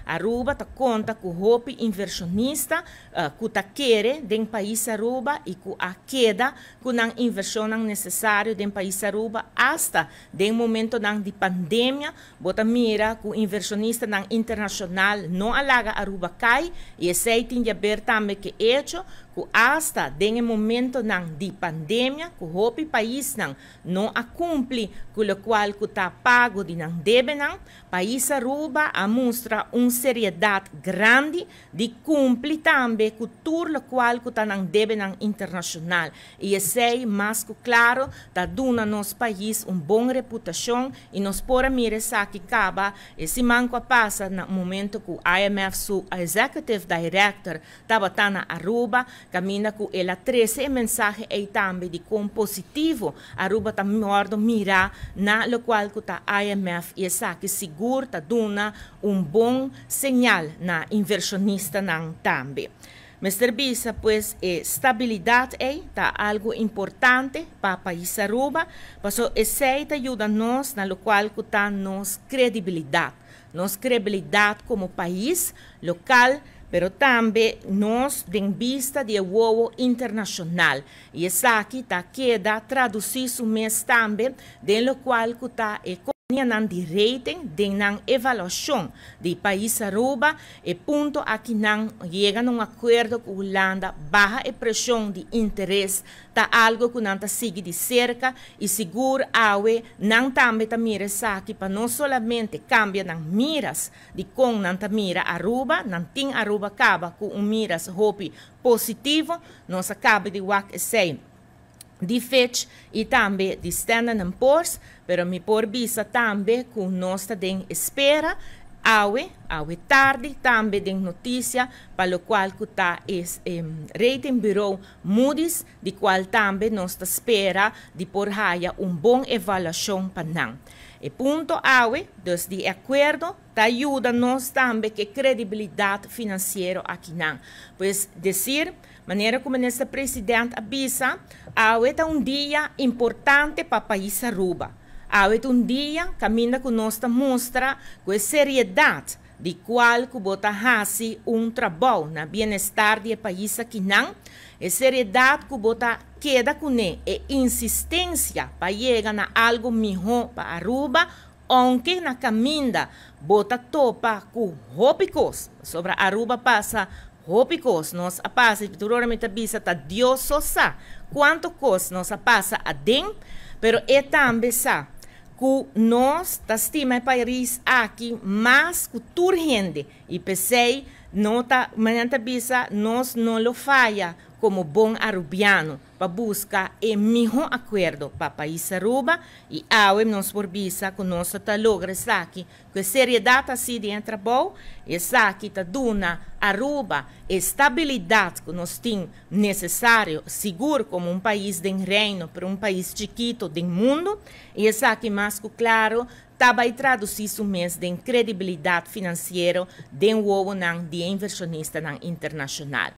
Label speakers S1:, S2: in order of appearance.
S1: Aruba ta conta cu hopi inversionista cu ta kere den pais Aruba y cu a keda cu nan inversion necesario den pais Aruba hasta den momento nan di pandemia. Bo ta mira cu inversionista nan internacional no a laga Aruba cay y esey tin di haber tambe cu hecho cu hasta den momento nan di pandemia cu hopi pais nan no a cumpli cu locual cu ta pago di nan debe nan, pais Aruba a mustra un seriedad grandi di cumpli tambe cu tur locual cu ta nan debe nan internacional. Y esey, mas cu claro, ta duna nos pais un bon reputacion y nos por a mira esaki caba e siman cu a pasa na momento cu IMF su executive director tabata na Aruba, caminda cu el a trece e mensahe ey tambe di con positivo Aruba ta wordo mira na locual cu ta IMF, y esaki sigur ta duna un bon señal na inversionista nan tambe. Mester bisa, pues, e stabilidad ey ta algo importante pa pais Aruba, paso esey ta yuda nos na locual cu ta nos credibilidad. Nos credibilidad como pais local, pero tambe nos den bista di wowo internacional. Y esaki ta keda traduci su mes tambe den locual cu ta e nan di rating, den nan evaluacion di pais Aruba. E punto aki nan yega na un acuerdo cu Hulanda, baha e presion di interes, ta algo cu nan ta sigui di cerca y sigur awe nan tambe ta mira esaki pa no solamente cambia nan miras di con nan ta mira Aruba. Nan tin Aruba caba cu un miras hopi positivo, nos a caba di wak esey di Fitch y tambe di Standard Poor's, pero mi por bisa tambe cu nos ta den espera awe, awe tardi tambe den noticia pa locual cu ta e rating bureau Moody's, di cual tambe nos ta spera di por haya un bon evaluacion pa nan. E punto awe, dus di acuerdo, ta yuda nos tambe cu credibilidad financiero aki nan. Pues decir, manera como minister president a bisa, awe ta un dia importante pa pais Aruba. Awe ta un dia caminda cu nos ta mustra cu seriedad di cual cu bo ta hasi un trabou na bienestar di pais aki nan, e seriedad cu bo ta keda cune e insistencia pa yega na algo miho pa Aruba, aunque na caminda bo ta topa cu hopi cos. Sobre Aruba pasa hopi cos, nos a pasa, tur ora mi ta bisa, ta Dios so sa cuanto cos nos a pasa aden, pero e tambe sa cu nos ta stima e pais aki mas cu tur hende y p'esey no ta manera bisa, nos no lo faya como bon arubiano pa busca e miho acuerdo pa pais Aruba. Y awe nos por bisa cu nos ta logra esaki cu seriedad asina di trabou. Esaki ta duna Aruba estabilidad cu nos tin necesario, sigur como un pais den Reino, pero un pais chikito den mundo, y esaki, mas cu claro, ta bay traduci su mes den credibilidad financiero den wowo nan di inversionista nan internacional.